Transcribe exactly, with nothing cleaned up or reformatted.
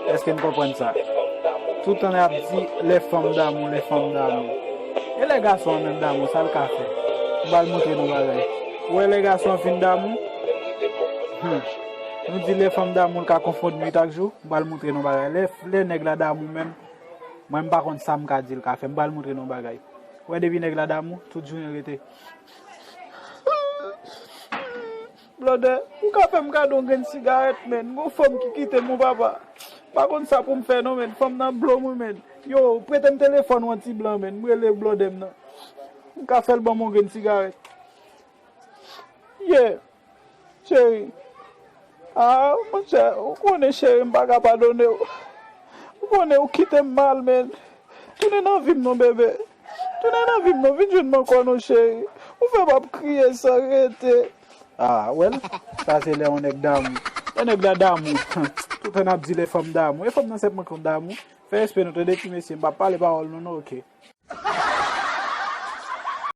Èske n konprann sa? Toutan y ap di lè fanm damou, lè fanm damou. E lè gason an menm damou, sa l ka fè? M pral montre nou bagay. Ou wè lè gason an fin damou? Hmm. Nou di lè fanm damou, l ka konfonn nwit ak jou. M pral montre nou bagay. Lè, lè nèg la damou menm, mwen m pa konn sa m ka di l ka fè. M pral montre nou bagay. Ou wè depi nèg la damou, tout jounen rete. Blòdè, ou ka fè m kado yon grenn sigarèt, menn? Gon fanm ki kite m, wi papa. M pa konn sa pou m fè non, menn. Fanm nan blo m, wi, menn. Yo, prete m telefòn ou an ti blan, menn. M rele blòdè m nan. M ka fè l ban m yon grenn sigarèt. Yeah. Cheri. Ah, monchè, ou konnen, cheri, m pa ka padone w. Ou konnen ou kite m mal, menn. Tounen nan vi m non, bebe. Tounen nan vi m non, vin jwenn m ankò non, cheri. Ou fè m ap kriye san rete. Ah, well, sa se lè yon nèg damou. Lè nèg la damou. Toutan n ap di lè fanm damou. E fanm nan senpman konn damou. Fè respè nou, tande, ti mesye, m p ap pale pawòl nou non, oke.